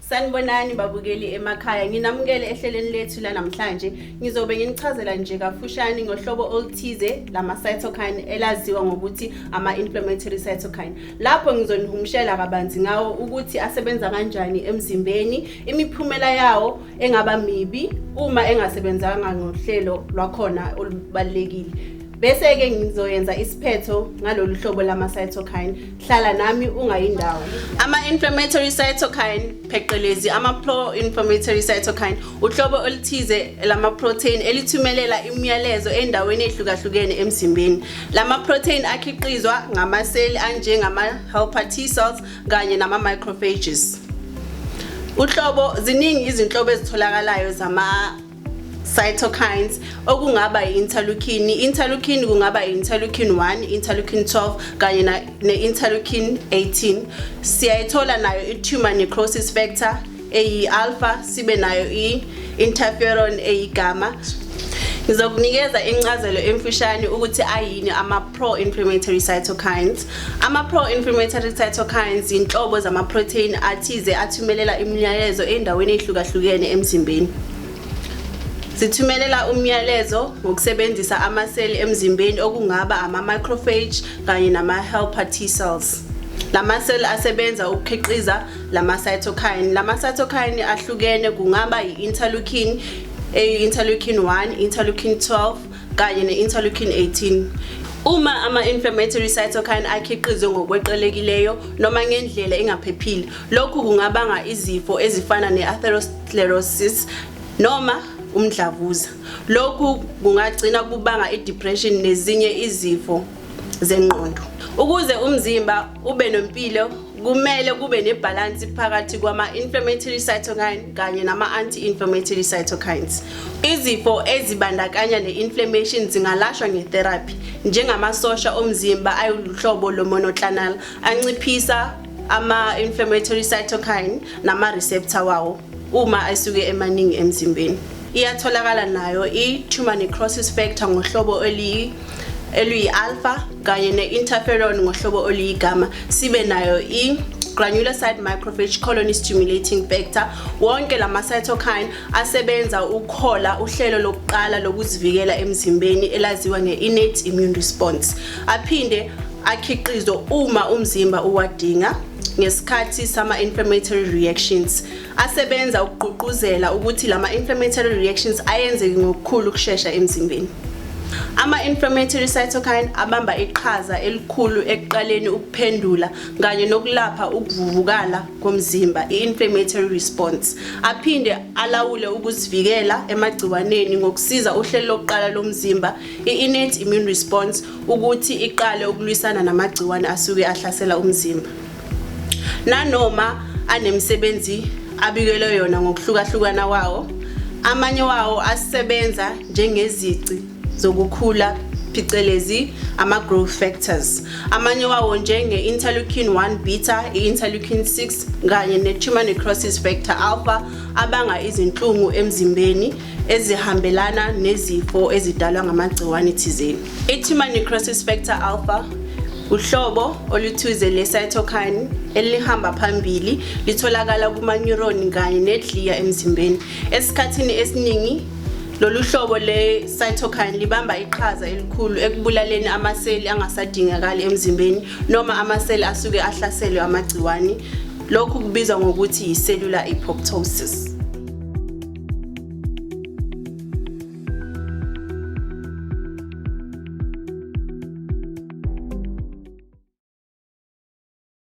Sanibonani babukeli emakhaya, nginamukele ehlelweni lethu lanamhlanje. Ngizobe nginichazela nje kafushane ngohlobo oluthize lama-cytokine elaziwa ngokuthi ama-inflammatory cytokine. Lapho ngizonihumushela kabanzi ngawo ukuthi asebenza kanjani emzimbeni, imiphumela yawo engaba mibi uma engasebenzanga ngohlelo lwakhona olubalulekile. Bese-ke ngizoyenza isiphetho ngalolu hlobo lama-cytokine. Hlala nami ungayindawo. Ama-inflammatory cytokine, pheqelezi ama-pro-inflammatory cytokine, uhlobo oluthize lama-protein elithumelela imiyalezo endaweni ehlukahlukene emzimbeni. Lama-protein akhiqizwa ngamaseli anjengama-helper T cells kanye nama-macrophages. Uhlobo ziningi izinhlobo ezitholakalayo zama cytokines okungaba i-interleukin. I-interleukin kungaba i-interleukin 1, interleukin 12 kanye ne-interleukin 18. Siyayithola nayo i-tumor necrosis factor eyi-alpha, sibe nayo i-interferon eyi-gamma. Ngizokunikeza incazelo emfushane ukuthi ayini ama-pro-inflammatory cytokines. Ama-pro-inflammatory cytokines inhlobo zama-protein athize athumelela imiyalezo endaweni ehlukahlukene emzimbeni. Zithumelela umyalezo ngokusebenzisa amaseli emzimbeni okungaba ama-macrophage kanye nama-helper T cells. Lamaseli asebenza ukukhiqiza lama-cytokine. Lama-cytokine ahlukene, kungaba i-interleukin, eyi-interleukin 1, interleukin 12 kanye ne-interleukin 18. Uma ama-inflammatory cytokine akhiqizwe ngokweqelekileyo noma ngendlela engaphephile, lokhu kungabanga izifo ezifana ne-atherosclerosis noma umdlavuza. Lokhu kungagcina kubanga i-depression nezinye izifo zengqondo. Ukuze umzimba ube nempilo, kumele kube nebhalansi phakathi kwama-inflammatory cytokine kanye nama-anti-inflammatory cytokines. Izifo ezibandakanya ne-inflammation zingalashwa nge-therapy, njengamasosha omzimba ayuluhlobo lo-monoclonal anciphisa ama-inflammatory cytokine nama-receptor wawo uma esuke emaningi emzimbeni. Iyatholakala nayo i-tumor necrosis factor ngohlobo oluyi-alpha kanye ne-interferon ngohlobo oluyi-gamma. Sibe nayo i-granulocyte macrophage colony stimulating factor. Wonke lama-cytokine asebenza ukuhola uhlelo lokuqala lokuzivikela emzimbeni elaziwa nge-innate immune response. Aphinde akhiqizwe uma umzimba uwadinga ngesikhathi sama-inflammatory reactions. Asebenza ukugqugquzela ukuthi lama-inflammatory reactions ayenzeke ngokukhulu ukushesha emzimbeni. Ama-inflammatory cytokine abamba iqhaza elikhulu ekuqaleni ukuphendula kanye nokulapha ukuvuvukala komzimba, i-inflammatory response. Aphinde alawule ukuzivikela emagciwaneni ngokusiza uhlelo lokuqala lomzimba, i-innate immune response, ukuthi iqale ukulwisana namagciwane asuke ahlasela umzimba. Nanoma anemisebenzi abikelwe yona ngokuhlukahlukana kwawo, amanye wawo asebenza njengezici zokukhula, phecelezi ama-growth factors. Amanye wawo njenge-interleukin 1 beta, i-interleukin 6 kanye ne-tumor necrosis factor alpha abanga izinhlungu emzimbeni ezihambelana nezifo ezidalwa ngamagciwane thizeni. I-tumor necrosis factor alpha uhlobo oluthize le-cytokine elihamba phambili, litholakala kuma-neuron kanye ne-glia emzimbeni. Esikhathini esiningi lolu hlobo le-cytokine libamba iqhaza elikhulu ekubulaleni amaseli angasadingakali emzimbeni noma amaseli asuke ahlaselwe amagciwane. Lokhu kubizwa ngokuthi yi-cellular apoptosis.